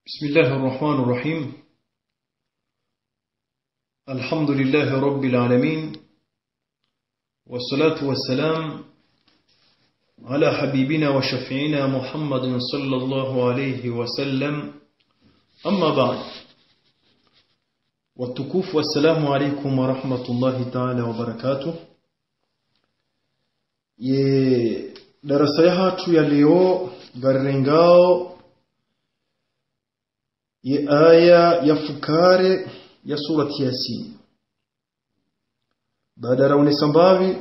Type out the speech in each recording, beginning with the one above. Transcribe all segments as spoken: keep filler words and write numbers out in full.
بسم الله الرحمن الرحيم. الحمد لله رب العالمين. والصلاة والسلام على حبيبنا وشفيعنا محمد صلى الله عليه وسلم. أما بعد. Watukufu, السلام عليكم ورحمة الله تعالى وبركاته. Ye darasa yahatru ya leo ngarirengao ye aya ya fukare ya surati Yasin. Baada raonesa mbapvi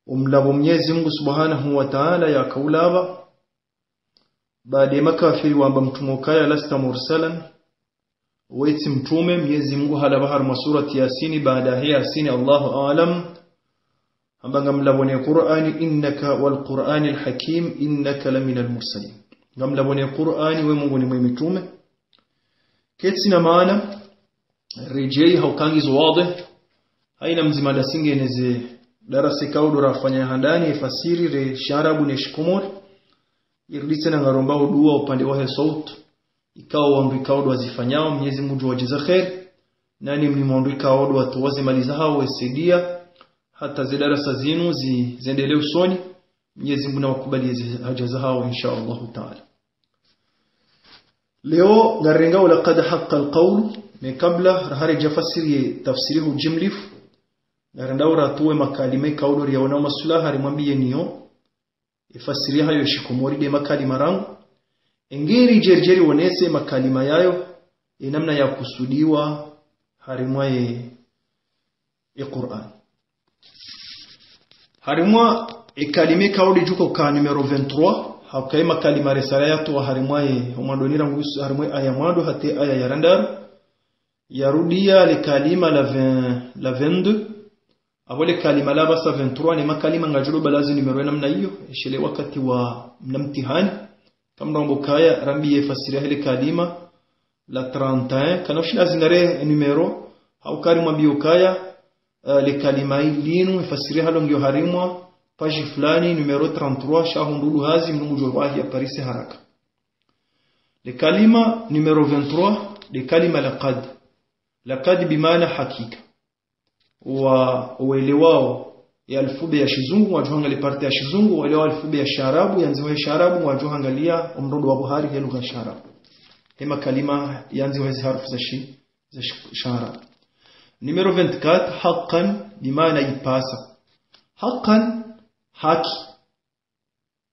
omlapvo Mnyezi Mungu Subhanahu wa Ta'ala yakaulapva, baada ye makafiri wamba mtrume ukaya: "Lasta mursalan", wetsi mtrume, Mnyezi Mungu halapva harumwa surati Yasin, baada he Yasin, Allahu a'lam, hamba ngamlapvo ne Qur'ani, "Innaka wal Qur'anil hakim, innaka laminal mursalin." Ngamlapvo ne Qur'ani, we mongoni mwe mitrume. Ketsi na maana, redjei hauka ngizo wadhih, haina mdzima ndasi ngena ze darasa ikao ndo rafanya handani, efasiri, re shiarabu ne shikomori, irudi tsena ngaromba udua upande wahe sauti, ikao wandru ikao ndo wazifanyao, Mnyezi Mungu ngudjo wadjaza kheri, nani mnyi mwa wandru ikao ndo watowa ze mali zahao wesaidia, hata ze darasa zinu zi-, zendelee usoni, Mnyezi Mungu nawakubalie ze haja zahao, insha Allahu Ta'ala. Leo ngarirengao لقد حق القول, ne kabla raharedja fasiri ye tafsiri hu jimlifu, ngarendao ratowe makalima ikao ndo riyaona masulaha rimwambiye niyo, efasiri hayo shikomori nde makalima rangu, engeri djeridjeri wonese makalima yayo, enamna yakusudiwa harimwa ye, ye Qur'an. Harimwa ekalima ikao ndo idjuka uka numéro vingt-trois, hauka ye makalima resala yatowa harimwa ye, omwandoni rangu usu, harimwa ye aya mwando hata ye aya ya randaru, yarudia lekalima la vingt, la vingt-deux, apvo lekalima lapvasa vingt-trois, ne makalima ngadjo balazi numéro enamna iyo, eshe le wakati wa mna mtihani, kamrombo kaya rambiye fasiri yahe lekalima la trente et un, kana ushila zingare numéro, hauka rimwambiyo kaya, eh, lekalima linu, efasiri halo ngiyo harimwa page fulani, numéro trente-trois, sha hundru ndo hazi, mndru ngudjo wahi yaparise haraka. Lekalima numéro vingt-trois, lekalima لقد. لقد bimaana hakika. Wa, owelewao ye alfube ya shizungu, ngwadjo hangaliya parti ya shizungu, owelewao alfube ya shiarabu, yandzihwa he shiarabu, ngwadjo hangaliya omrondo wa buhari he lugha ya shiarabu. He makalima yandzihwa he ziharufu za shi-, za shi-, shiarabu. Numéro vingt-quatre, حقا, bimaana ipasa. حقا, haki.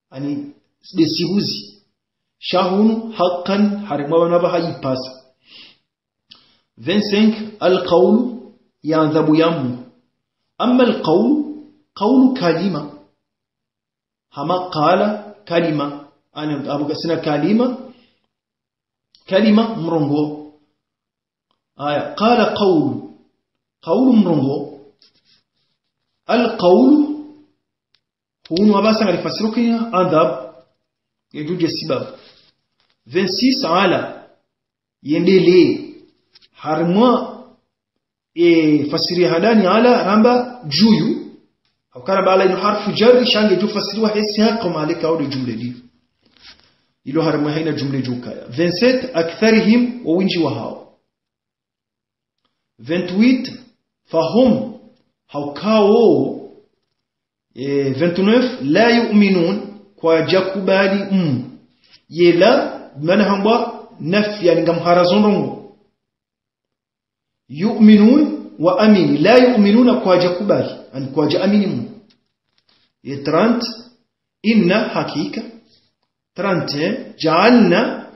Ani, nde sihuzi. Sha hunu, حقا, harimwa pvanu apvaha ipasa. Vingt-cinq, القول, ye adhabu ya Mungu. أما القول, قول kalima. Hama قال kalima. Ani, apvo ngasina kalima, kalima mrongoo. Aya, قال قول. قول mrongoo. القول, hunu apvasa ngarifasiri uka ye adhabu, ngedjo dje sibabu. Vingt-six, على, yendelee. Harimwa, e, fasiri ya handani على, ramba dju. Hauka ramba على inu harfu jarri, sha ngedjo fasiriwa he siyaq, mahala ikao ndo jumla liyo. Ilo harimwa haina jumla idjo kaya. Vingt-sept, أكثرهم, wo windji wahao. Vingt-huit, فهم, hauka wo. E, vingt-neuf, لا يؤمنون, kwadja kubali Mungu. Ye la, bimaana hambwa nafi, ani ngamharazo ndrongoo. يؤمنون, waamini. لا يؤمنون, kwadja kubali, ani kwadja amini Mungu. Ye trente, إن, hakika. Trente et un, جعلنا,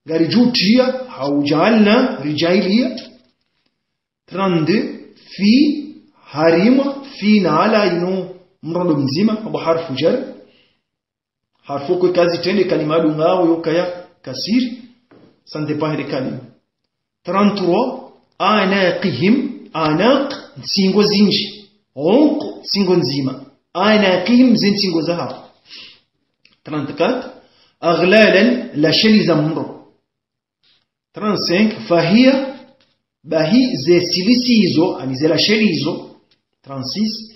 ngaridjutiya, hau جعلنا, ridjaaliya. Trente-deux, في, harimwa, في na على inu mrondo mdzima, apvo harfu jarri. Harfu kwe kazi trende kalima dungawo yo kaya kasiri, ça dépend he kalima. Trente-trois, أعناقهم, أعناق, ntsingo zindji. عنق, ntsingo ndzima. أعناقهم, ze ntsingo zahao. Trente-quatre, أغلالا, lasheli za mro. Trente-cinq, فهي, bahi ze silisi izo, ani ze lasheli izo. Trente-six,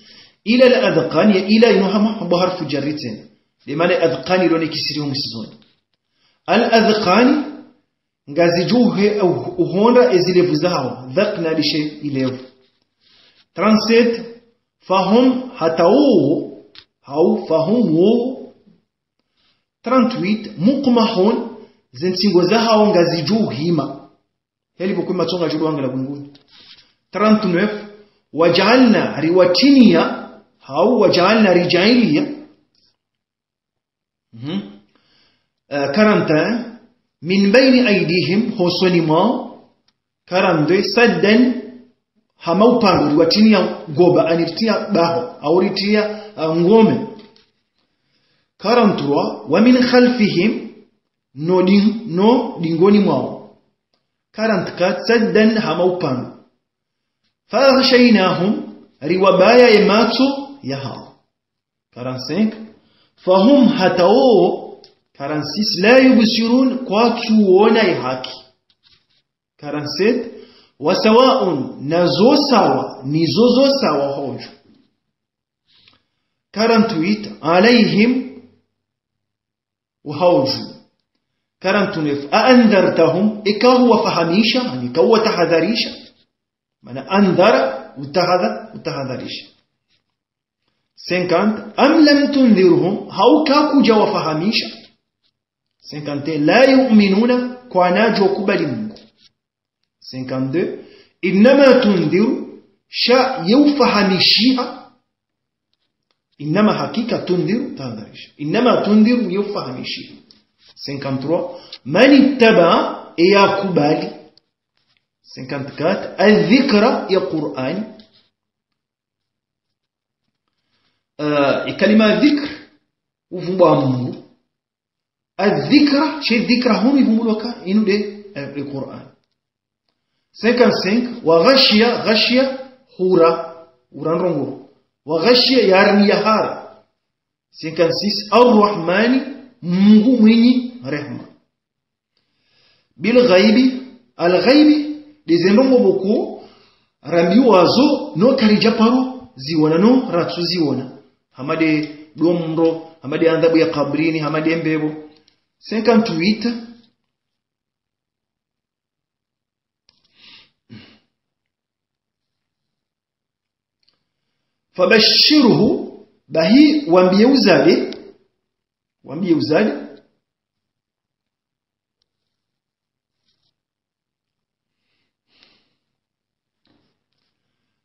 إلى الأذقان, ya إلى inu hama, hambwa harfu jarri tsena. Bimaana أذقان ilo ne kisiri ho mwisoni. الأذقان, ngazidjo uhe-, uh-, uhondra ezilevu zahawo, dhaqna lishe ilevu. Trente-sept, fahum hata wowo, hau fahum wowo. Trente-huit, muqmahun, zentsingo zahawo ngazidjo uhima. Heli pvoko ematsonga djo duwangala bunguni. Trente-neuf, wajaalna, riwatiniya, hau wajaalna, rijaaliya. Mhm. Eh, quarante et un, min bayni aydihim, hosoni mwawo. Quarante-deux, saddan, hama upando, riwatiniya goba, ani ritiya baho, au ritiya, eh, ngome. Quarante-trois, wa min khalfihim, no ding-, no dingoni mwawo. Quarante-quatre, saddan, hama upando. Fa aghshaynahum, riwabaya ematso yahawo. Quarante-cinq, fahum hata wowo. Quarante-six, la yubsirun, kwatsu wona ehaki. Quarante-sept, wa sawaun, na zo sawa, nizo zo sawa hodjo. Quarante-huit, alayhim, wa hodjo. Quarante-neuf, a andhartahum, eka huwafahamisha, ani eka huwatahadharisha. Mana andhara, utahadha-, utahadharisha. Cinquante, am lam tundhirhum, hau kakudja wafahamisha. Cinquante et un, la yu'minuna, kwanadjo kubali Mungu. Cinquante-deux, innama tundhiru, sha ye ufahamishiha. Innama, hakika, tundhiru, tahadharisha. Innama tundhiru, ye ufahamishiha. Cinquante-trois, man ittaba, eya kubali. Cinquante-quatre, adh-dhikra, ya Qur'ani. Eh, ekalima dhikr, uvumbwa Mungu. Adh-dhikra, she dhikra hunu ivumbulwa ka, inu nde, eh, e Qur'an. Cinquante-cinq, wa ghashiya, ghashiya, hura, hura ndrongoo. Wa ghashiya, yarini yahara. Cinquante-six, Ar-Rahmani, Mungu mwinyi rehma. Bil ghaibi, al ghaibi, ndeze ndrongoo pvoko, rambiwazo, no karidja paro ziwona, no ratsu ziwona. Hama nde domro, hama nde adhabu ya kabrini, hama nde mbepvo. Cinquante-huit. Fabashshirhu, bahi wambiye uzabe, wambiye uzabe.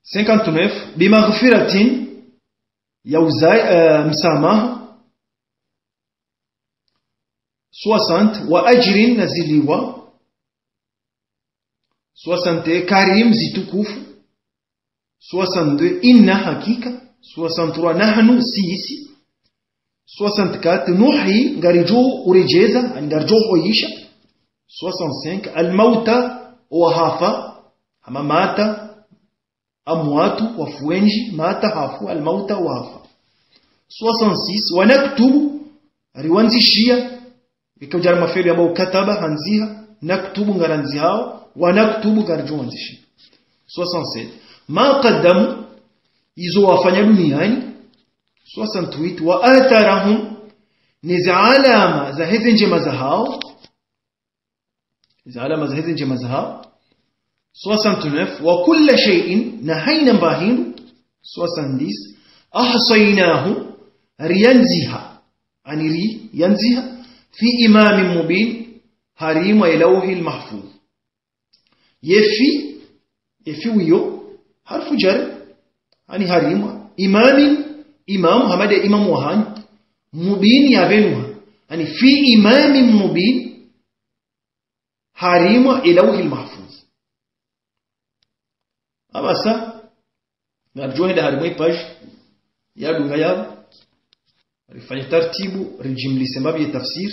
Cinquante-neuf, bimaghfiratin, ya uzabe, eh, msamaha. Soixante, wa ajrin, na zilipvwa. Soixante et un, karim, zitukufu. Soixante-deux, inna, hakika. Soixante-trois, nahnu, sisi. Soixante-quatre, nuhyi, ngaridjo uredjeza, ani ngaridjo hoyisha. Soixante-cinq, al-mauta, owahafa, hama mata, amwatu, wafu wendji, mata, hafu, al-mauta, wahafa. Soixante-six, wa naktubu, riwandzishiya, eka udjara mafeli ambao kataba, handziha, naktubu, ngarandzihao, wa naktubu, ngaridjo wandzishiya. Soixante-sept, ma qaddamu, izo wafanya duniani. Soixante-huit, wa atharahum, neze alama zaheze ndjema zahao. Zalama zaheze ndjema zahao. Soixante-neuf, wa kulla shay'in, na hayina mba hindru. Soixante-dix, ahsaynahu, riyandziha, ani riyandziha, fi imamin mubin, harimwa elawhil mahfudh. Ye fi, ye fi wiyo, harfu jar, ani harimwa, imamin, imamu, hama nde imamu wahanyu, mubin, yavenuha, ani fi imamin mubin, harimwa elawhil mahfudh. Apvasa, ngaridjo henda harimwa e page yadunga yapvo, rifanye tartibu, rijimlise mbapvi ye tafsir,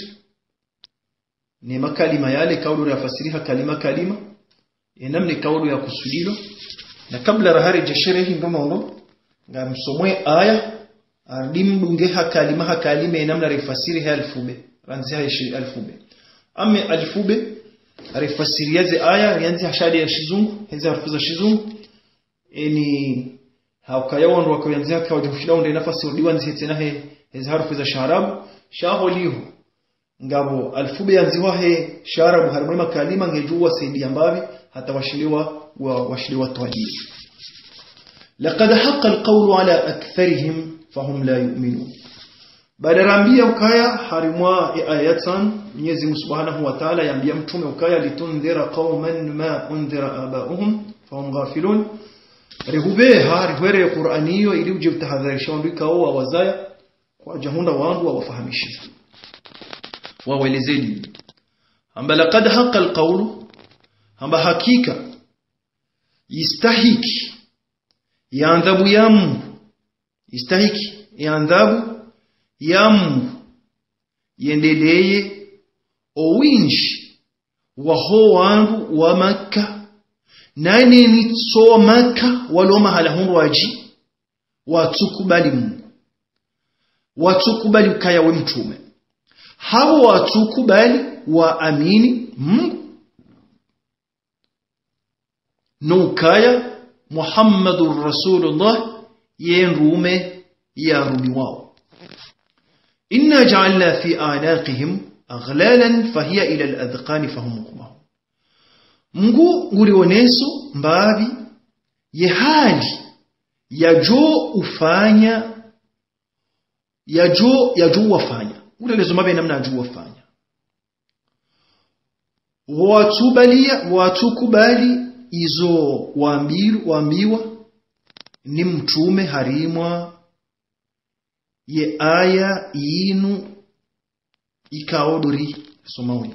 ne makalima yale, kaulu riyafasiri ha kalima kalima, enamna kaulu yakusudilo, na kabla raharedjeyi sherehi ndro nono, ngamsomo e aya, arudi mdunge ha kalima ha kalima, enamna rifasiri he alfube, randzi ha ishi alfube. Ame alfube, rifasiri yaze aya, riandzi ha shade ya shizungu, heze harufu za shizungu, eni haukaya wandru wako yandzi haka wadjumshida unde nafasi urudi wandzi hetsena he, heze harufu za sharabu, sha holiho. ngapvo alfube yandzihwa he shiarabu harimwa ye makalima ngedjo wasaidia mbapvi, hata washiliwa, wa, washiliwa twalibu. لقد حق القول على أكثرهم فهم لا يؤمنون. Baada rambiya ukaya harimwa ye aya ya tsanu, Mwenyezi Mungu Subhanahu wa Ta'ala yambiya mtrume ukaya: لتنذر قوما ما أنذر آباؤهم فهم غافلون. Rihubeha, rihwere Qur'ani iyo ili udje utahadharisha wandru ikao wawazaya, kwadjahundra wandru wawafahamishiza, waweleze dini. Hamba: لقد حق القول, hamba hakika, yistahiki, ye adhabu ya Mungu, yistahiki, ye adhabu ya Mungu, yendeleye, owindji waho wandru wa Makka, na neni tso Makka, walo mahala hundru wadji, watsukubali Mungu. Watsukubali ukaya we mtrume. Hapvo watsukubali waamini Mungu. No ukaya Muhammadur Rasulullah ye mtrume yarumiwao. إنا جعلنا في أعناقهم أغلالا فهي إلى الأذقان فهم مقمحون. Mungu ngurioneso mbapvi ye hali yadjo ufanya, yadjo, yadjo wafanya. Ngurelezo mbapvi ye namna yadjo wafanya. Watsubaliya, watsukubali izo wambiru-, wambiwa ni mtrume harimwa ye aya yinu ikao ndo risoma wunu.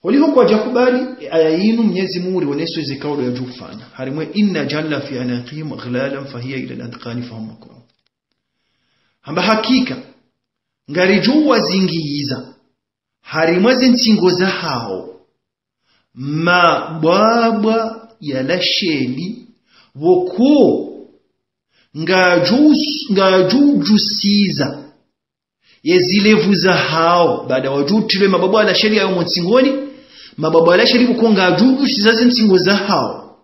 Holiho kwadjakubali ye aya yinu, Mwenyezi Mungu ngurioneso eze ikao ndo yadjo ufanya. Harimwa: إنا جعلنا في أعناقهم أغلالا فهي إلى الأذقان فهم مقمحون. Hamba hakika, ngaridjo wazingiza harimwa ze ntsingo zahawo mabwabwa ya lasheli, pvoko ngadjo-, ngadjodjusiza ye zilevu zahawo, baada wadjo utrilwa mabwabwa ya lasheli yayo mo ntsingoni, mabwabwa ya lasheli pvoko ngadjodjusiza ze ntsingo zahawo.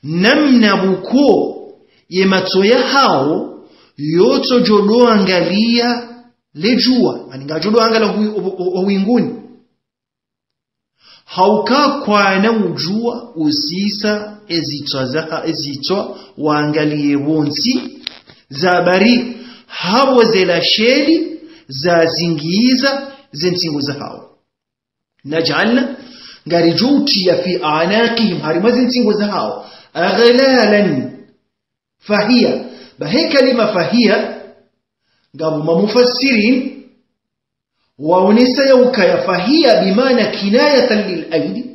Namna pvoko ye matso yahawo yotsodjo ndo angaliya le djuwa, ani ngadjo ndo angaliya hu-, o-, o-, o-, owinguni. Hauka kwana udjuwa usisa ezitswa zaha-, ezitswa wangaliye pvontsi, za bari hapvo ze lasheli zazingiza ze ntsingo zahawo. Na جعلنا, ngaridjo utiya في أعناقهم, harimwa ze ntsingo zahawo, أغلالا فهي. Bahi ye kalima فهي, ngapvo mamufassirin waonesa ya ukaya فهي بمعنى كناية للأيدي,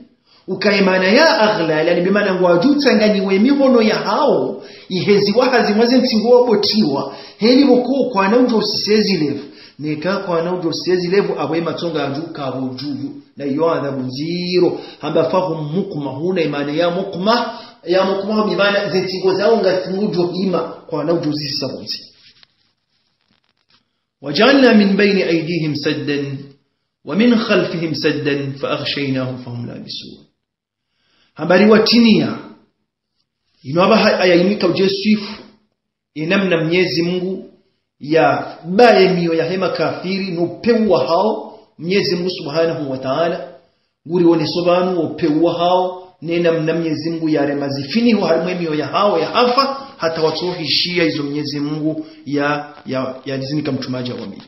ukaya maana ya أغلال, yani bimaana ngwadjo utsanganyiwa ye mihono yahawo, iheziwa harimwa ze ntsingo wabotiwa, heli pvoko kwana udjo usisa ezilevu. Neka kwana udjo usisa ezilevu, apvo ye matso ngayadjo uka pvo dju, na iyo adhabu ndziro. Hamba فهم مقمحون, imaana ya مقمح, ya مقمح bimaana ze ntsingo zawo ngazidjo hima, kwana udjo uzisisa pvontsi. وجعلنا من بين أيديهم سدا ومن خلفهم سدا فأغشيناهم فهم لا يبصرون. Hamba riwatiniya, inu apvaha aya inu ika udje swifu ye namna Mwenyezi Mungu yabaye miyo yahe makafiri no upeu wahawo. Mwenyezi Mungu Subhanahu wa Ta'ala ngurioneso pvanu wo upeu wahawo, ne namna Mwenyezi Mungu yarema zifiniho harimwa ye miyo yahawo yahafa, hata watsohishiya izo Mwenyezi Mungu ya, ya, yalizinika mtrume adje awambiye.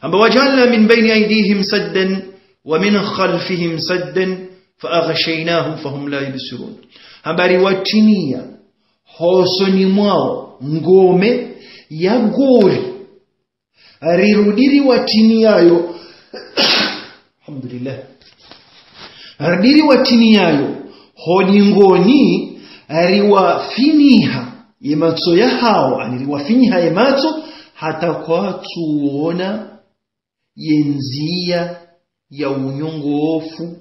Hamba وجعلنا من بين أيديهم سدا ومن خلفهم سدا فأغشيناهم فهم لا يبصرون. Hamba riwatiniya hosoni mwawo ngome ya gori, rirudi riwatiniya yo. Alhamdulillah. Rirudi riwatiniya yo ho dingoni, riwafiniha ye matso yahawo, ani riwafiniha ye matso, hata kwatsuona ye ndziya ya unyongofu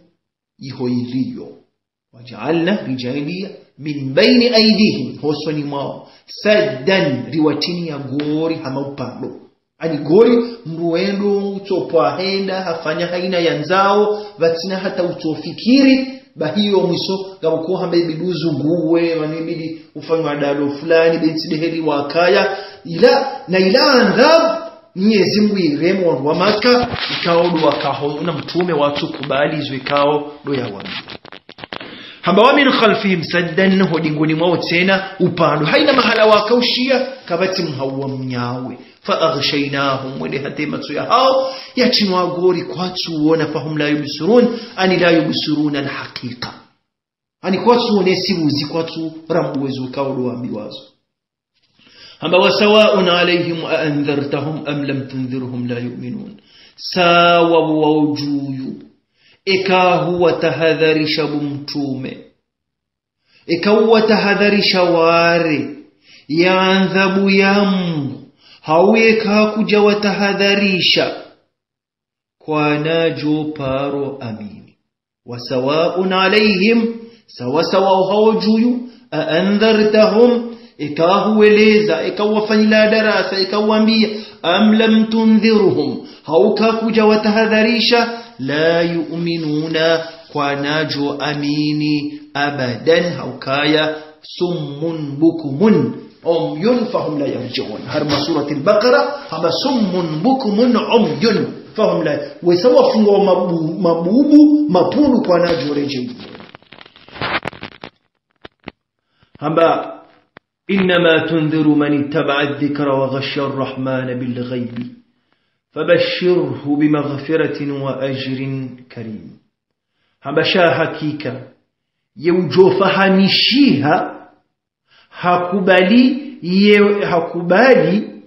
iho iliyo. وجعلنا, ridjaaliya, من بين أيديهم, hosoni mwawo, سدا, riwatiniya gori hama upvandro. Ani gori, mndru wendo utsopvwa henda hafanya haina yandzao, pvatsina hata utsofikiri. Bahi yo mwiso ngapvo ko hamba ibidi uzunguwe, pvanu ibidi ufanywa dalo fulani, be ntsi de heli wakaya. Ila, na ila adhabu Mnyezi Mungu irehemu wandru wa Maka, ikao ndo wakaho na mtrume watsu kubali izo ikao ndo yawambiya. Hamba ومن خلفهم سدا, ho dingoni mwawo tsena upando. Haina mahala wakaushiya, kapvatsi mhau wa mnyawe. فأغشيناهم, wende hata matso yahawo yatsinwa gori kwatsu wona, فهم لا يبصرون, ani لا يبصرون الحقيقة. Ani kwatsu wone sibuzi, kwatsu rambuwa ezo ikao ndo wambiwazo. Hamba وسواء عليهم أأنذرتهم أم لم تنذرهم لا يؤمنون. Sawa bo wao djuyu, eka huwatahadharisha bo mtrume, eka huwatahadharisha ware ye adhabu ya Mungu, hau eka kudja watahadharisha, kwanadjo paro amini. وسواء عليهم, sawa sawa ohawo djuyu, أأنذرتهم, eka huweleza, eka huwafanyila darasa, eka huwambiya, أم لم تنذرهم, hau kakudja watahadharisha, لا يؤمنون, kwanadjo amini, أبدا, hau kaya صم بكم عمي فهم لا يرجعون. Harimwa Suratil Baqara, hamba صم بكم عمي فهم لا, wesa wafungwa mabu-, mabubu, mapundru kwanadjo redjeyi. Hamba إنما تنذر من اتبع الذكر وخشي الرحمن بالغيب فبشره بمغفرة وأجر كريم. Hamba sha hakika, ye udjofahamishiha, hakubali, ye, hakubali,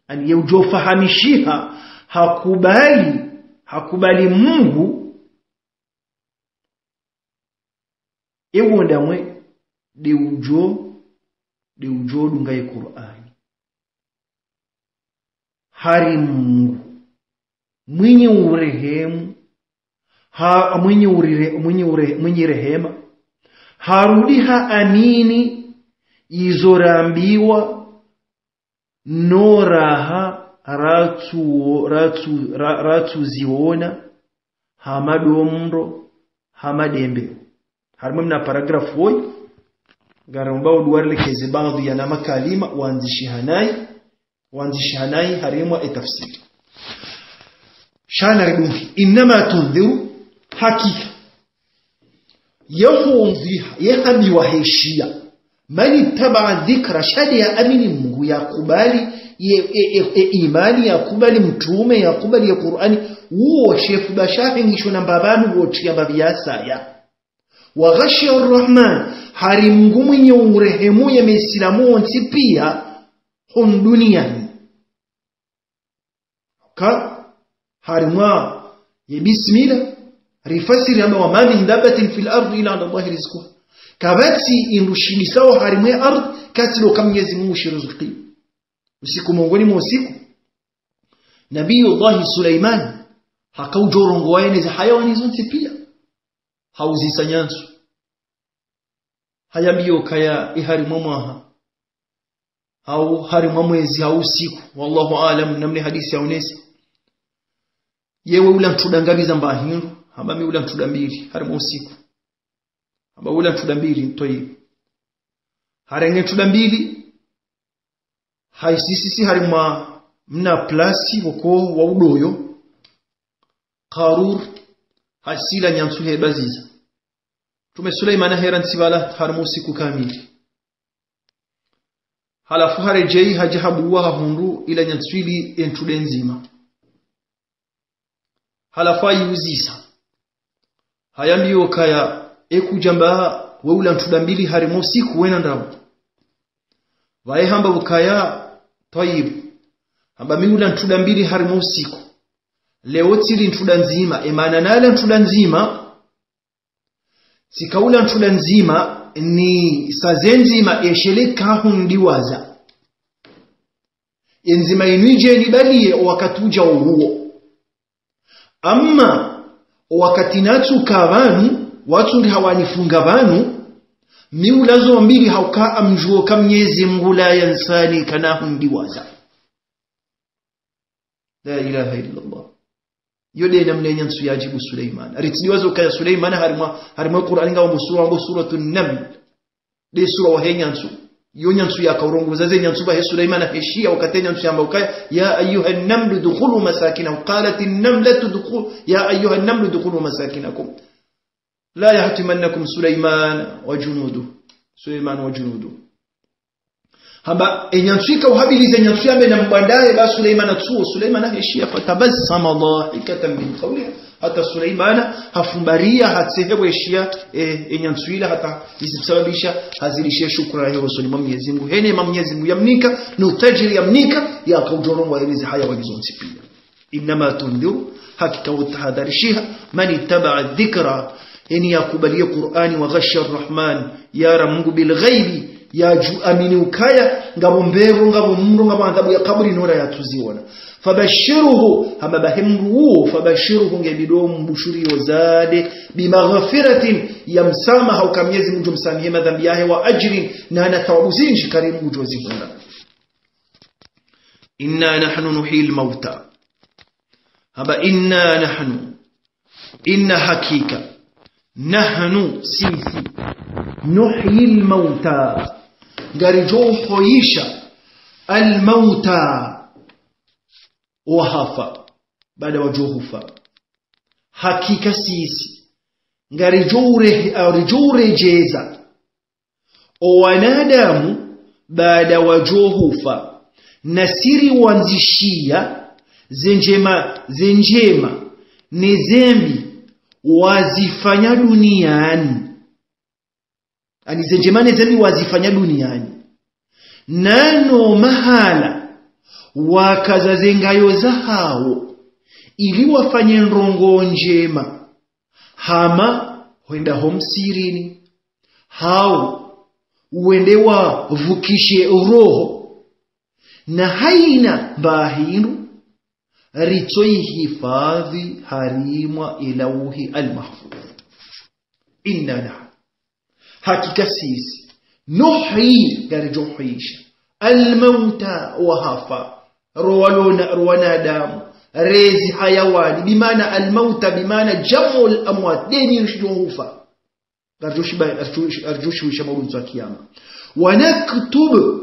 ani ye udjofahamishiha, hakubali, hakubali Mungu, ewo ndamwe, nde udjo, nde udjo dunga ye Kur'ani. Hari Mungu, mwinyi urehemu, ha, mwinyi urire-, mwinyi ure-, mwinyi rehema, harudi haamini izo rambiwa, no raha ratsu-, ratsu-, ra-, ratsuziona, hama ndo mndro, hama ndembe. Harimwa mna paragraphe woyi, ngarimba uduwarilekeze baadhwi ya na makalima, wandzishiha nayi, wandzishiha nayi harimwa e tafsiri. Sha naridunge, إنما تنذر, hakika. Ye hundzi, ye hambiwa heshiya. من اتبع الذكر, sha nde yaamini Mungu, yakubali ye, e, e, e, imani, yakubali mtrume, yakubali ye Kur'ani, uwo shefu ba shahe ngisho na mbapvi pvanu wontsi yamba pviyasaya. وخشي الرحمن, hari Mungu mwinyi urehemu ye mesilamu wontsi piya hunu duniyani. Ka, harimwa ye bismillah, rifasiri hamba وما من دابة في الأرض إلا على الله رزقها. Kapvatsi indru shilisawo harimwa ye ardhwi, katsi ndo ka Mnyezi Mungu shiruzukiyo. Usiku mongoni mwa usiku, Nabiyullahi Sulaimani, haka udjo urongowa ye neze hayawani zontsi piya. Hauzisa nyantsu. Hayambiyo kaya iharimwa mwaha, hau harimwa mwezi, hau usiku, wallahu aalam, namna hadisi yaonesa. Yewe ula ntrunda ngapvi za mba hindru, hamba mi ula ntrunda mbili, harimwa usiku. Hamba ula ntrunda mbili, ntoyi. Harenge ntrunda mbili, haisisisi harimwa mna plasi woko wa udoyo, Karur, hasila nyantsu hebaziza. Mtrume Sulaimana hera ntsi pvala harimwa usiku kamili. Halafu haredjeyi hadja habuwa hahundru ila nyantsu ili entrunda ndzima. Halafu hayiuzisa. Hayambiyo kaya, ekudjamba we ula ntrunda mbili harimwa usiku wena ndrabo. Pvaye hamba pvo kaya, twayibu. Hamba mi ula ntrunda mbili harimwa usiku. Leo tsili ntrunda ndzima, emana nala ntrunda ndzima, tsika ula ntrunda ndzima, nisaze ndzima eshele kahundiwaza. Enzima inu idje nibaliye owakati udja ohuwo. Amma, owakati natsuka pvanu, watsu ndi hawanifunga pvanu, mi ula zo mbili hauka amdjuwo ka Mnyezi Mungu la yansani kana hundiwaza. La ilaha illa Allah. Yo nde namna ye nyantsu yadjibu Sulaimana. Ritsidiwaza ukaya Sulaimana harimwa, harimwa Kur'ani ngapvo sura, ngapvo Suratun Naml. Nde sura wahe nyantsu. Yo nyantsu yaka urongoza ze nyantsu pvahe Sulaimana heshiya, wakati nyantsu yamba ukaya, يا أيها النمل ادخلوا مساكنكم. قالت النملة ادخل-، يا أيها النمل ادخلوا مساكنكم لا يحطمنكم سليمان وجنوده. سليمان وجنوده. Hamba, e nyantsu ika uhabiliza e nyantsu yambe na mbwandaye ba Sulaimana tsuwo, Sulaimana heshiya, فتبسم ضاحكا من قولها. Hata Sulaimana hafumbariya, hatsehe pvweshiya, e, e nyantsu ila hata isimsababisha hazilishe shukura ya hosoni mwa Mwenyezi Mungu. Hene ma Mwenyezi Mungu yamnika, no utajiri yamnika, yaka udjo rongowa yeleze haya wanizo ntsi piya. إنما تنذر, hakika utahadharishiha, من اتبع الذكر, eni yakubaliye Kur'ani, وخشي الرحمن, yara Mungu بالغيب, yadjuamini ukaya, ngapvo mbepvo, ngapvo mndro, ngapvo adhabu ya kaburi nora yatsuziona. فبشره, hamba bahe mndru uwo, فبشره nge bido mbushuriyo zade, بمغفرة, ya msamaha uka Mwenyezi Mungu msamihe madhambi yahe, وأجر, na ana thawabu zinji karimu ngudjo zihundra. إنا نحن نحيي الموتى. Hamba إنا نحن, إنا hakika, نحن sisi, نحيي الموتى, ngaridjo hoyisha, الموتى, wahafa, baada wadjo hufa. Hakika sisi, ngaridjo ure-, ngaridjo uredjeza o wanadamu baada wadjo hufa, nasi riwandzishiya ze ndjema, ze ndjema, ne zembi wazifanya duniyani. Ani ze ndjema ne zembi wazifanya duniyani. Nano mahala wakaza ze ngayo zahawo, ili wafanye ndrongo ndjema. Hama hwenda ho msihirini, hau wende wavukishe roho, na haina mba hindru ritsoihifadhi harimwa e Lauhi al-Mahfudh. إنا نحن, hakika sisi, نحيي, ngaridjo hoyisha, الموتى, wahafa, ro walona, ro wanadamu, rezi hayawani, bimaana الموتى, bimaana جمع الأموات, de nyindji djo hufa. Ngaridjo shiba-, ngaridjo shi-, ngaridjo shiwisha maudu ntsu ya kiyama. ونكتب,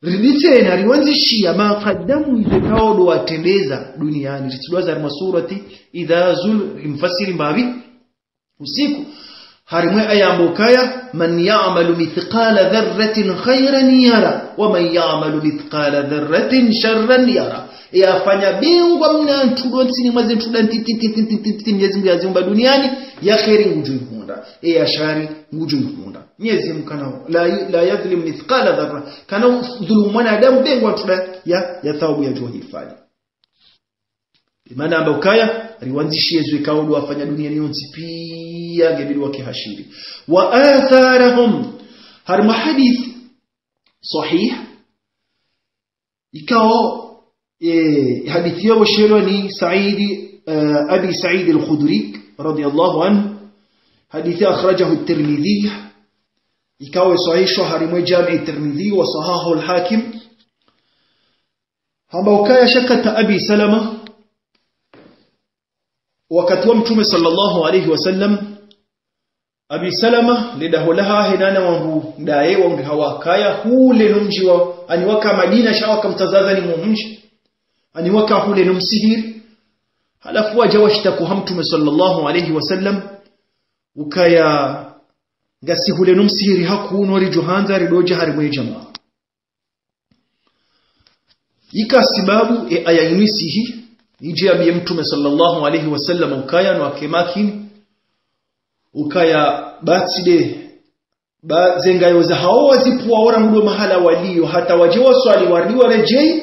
ridi tsena riwandzishiya, ما قدموا, izo ikao ndo watrendeza duniyani. Ritsidwaza harimwa surati إذا زل-, rimfasiri mbapvi usiku. Harimwa e aya yamba ukaya, من يعمل مثقال ذرة خيرا يره ومن يعمل مثقال ذرة شرا يره. Eyafanya bengwa mna ntrudo ntsini mwa ze ntruda ntiti, ntiti, ntiti, ntiti, Mwenyezi Mungu yaziumba duniyani, ya kheri ngudjo ihundra, eya shari ngudjo ihundra. Mwenyezi Mungu kana, لا ي-، لا يظلم مثقال ذرة. Kana udhulumu mwanadamu bengwa ntruda ya, ya thawabu yadjo hifadhi. Bimaana amba ukaya, riwandzishiye zo ikao ndo wafanya duniyani yontsi piya, nge bido wake hashiri. وآثارهم. Harimwa hadith sahih, ikao, eh, hadith iyo pvoshelwa ni Saidi, eh, Abi Said al-Khudri, radiyallahu anhu. Hadith أخرجه الترمذي. Ikao sahihishwa harimwa e Jami' Tirmidhi, وصححه الحاكم. Hamba ukaya شكت أبي سلمة, wakati wa Mtrume صلى الله عليه وسلم, Abi Salama, le daho lahahe nana wangu ndaye, wangu hawakaya, hule no mdji wa, ani waka Madina, sha waka mtazazani mwa mdji, ani waka hule no msihiri. Halafu wadja washitaku ha Mtrume صلى الله عليه وسلم, ukaya ngasi hule no msihiri hakuu no ridjo handza ridodja harimwa e jamaa. Ika sibabu e aya inu isihi, idje yambiye Mtrume صلى الله عليه وسلم ukaya no wake makini, ukaya batsi de, ba ze ngayo zahawo wazipvuwa ora mudo mahala waliyo, hata wadje waswali warudi waredjeyi,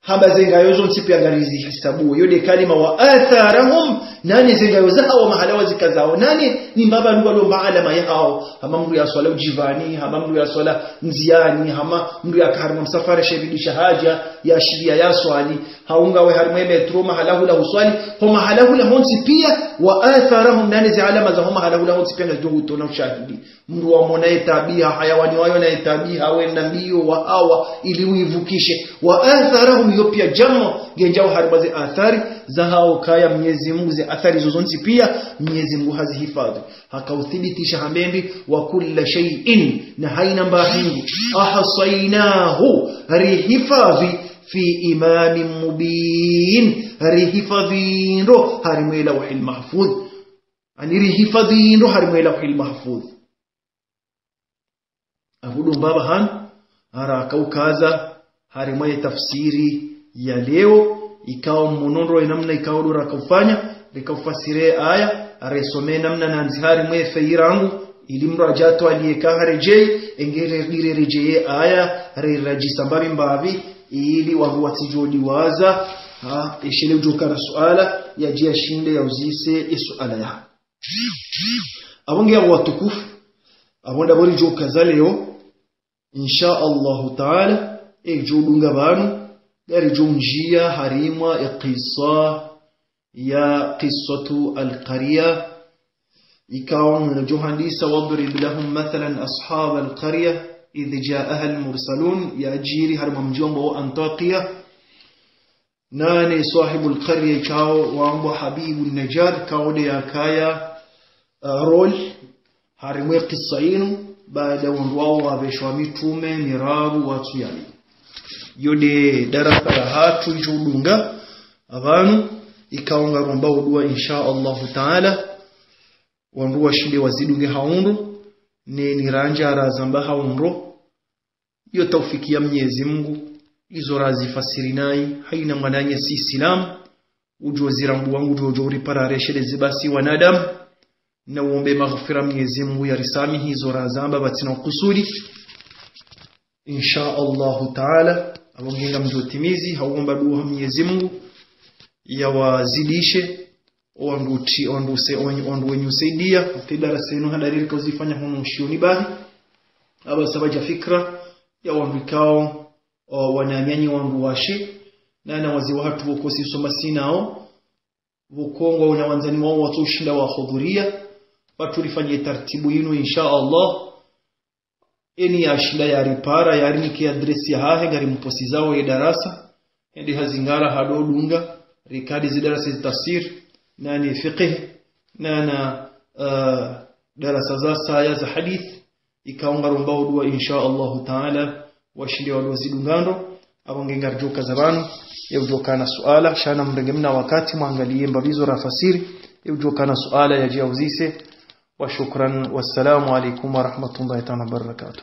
hamba ze ngayo zontsi piya ngarizihisabuwo. Yo de kalima وآثارهم, nane ze ngayo zahawo mahala wazikazao, nane ni mbaba luwa lomba alama yahawo, hama mndru yaswala udjivani, hama mndru yaswala ndziyani, hama mndru yaka harimwa msafara she bidi sha hadja, yashiliya yaswali, hau ngawe harimwa e metro mahala hula huswali, ho mahala hula hontsi piya, وآثارهم, nane ze alama zaho mahala hula hontsi piya ngazidjo hutona ushahidi. Mndru wamona ye tabiha, hayawani wayo na ye tabiha, wenda mbiyo, wahawa, ili uivukishe. وآثارهم Zo pia djamwa, ngendjao harimwa ze athari, zahao kaya Mnyezi Mungu, ze athari zo zontsi pia, Mnyezi Mungu hazihifadhwi. Haka uthibitisha hamba mbi, وكل شيء, na haina mbahingu, أحصيناه, rihifadhwi, في إمام مبين, rihifadhwi ndro harimwa Lawhil Mahfudh. Ani rihifadhwi ndro harimwa Lawhil Mahfudh. Abudu mbaba hanu, ara kaukaza, harimwa ye tafsiri ya leo, ikao mmono ndro ye namna ikao ndo rakaufanya, rikaufasiri ye aya, aresome namna nandzi harimwa ye feuille rangu, ili mdru adjato aliyeka haredjei, engere dire redjeye aya, reradjisa mbapvi mbapvi, ili wandru watsidjo diwaza, ha, eshele udjoka na suala, yadje yashinde yauzise ye suala ya. Apvo nge apvo watukufu, apvo ndapvo ridjokaza leo, insha Allahu Ta'ala, edjo dunga pvanu, ngaridjo ndjia harimwa ye kisa ya قصة القرية, ikao ngedjo handisa, واضرب لهم مثلا أصحاب القرية إذ جاءها المرسلون, yadjiri harimwa mdji wambwao Antakiya, nane swahibul qarya ikao wambwa Habibu Najjar, kao nde yakaya, uh, rôle harimwa ye kisa inu, baada wandru wao wapveshwa mitrume miraru watsu yali. Yo nde darasa lahatru idjo dunga, apvanu, ikao ngaromba udua, insha Allahu Ta'ala, wandru washinde wazidunge ha undru, ne nirandja razamba ha undru, iyo taufiki ya Mnyezi Mungu, izo razifasiri nayi, haina mwananya si Islam, udjo zirambua ngudjo udjo uripara resheleze basi wanadamu, na uombe maghfira Mnyezi Mungu yarisamihi izo razamba pvatsina ukusudi. Insha Allahu Ta'ala, apvo nge ngamdjo timizi, hauomba dua ha Mnyezi Mungu, yawazidishe, o wandru ti, o wandru se, o wandru wenyu usaidia, ate darasa inu hadari rikauzifanya hunu shioni bahi. Apvasa pvadja fikira ya wandru ikao, o, wananyanyi wandru washe, nana wazee wahatru pvoko si usoma sinao, pvoko ngwaona wandzani wao watso ushinda wahudhuria, pvatsu rifanye tartibu inu, insha Allah. Eni yashinda yaripara, yarinike adresse yahahe, ngarimposizao ye darasa, ende hazingara hado dunga, rikadi zi darasa zi tafsir, nane fiqh, nana, uh, darasa za saya za hadith, ikao ngaromba udua, insha Allahu Ta'ala, washinde wado zidunga ndro, apvo nge ngaridjokaza pvanu, ye udjoka na suala, sha namrenge mna wakati, mwangaliye mbapvi izo rafasiri, ye udjoka na suala yadje yauzise, wa shukran, wassalamu alaikum wa rahmatullahi ta'ala wa barakatuh.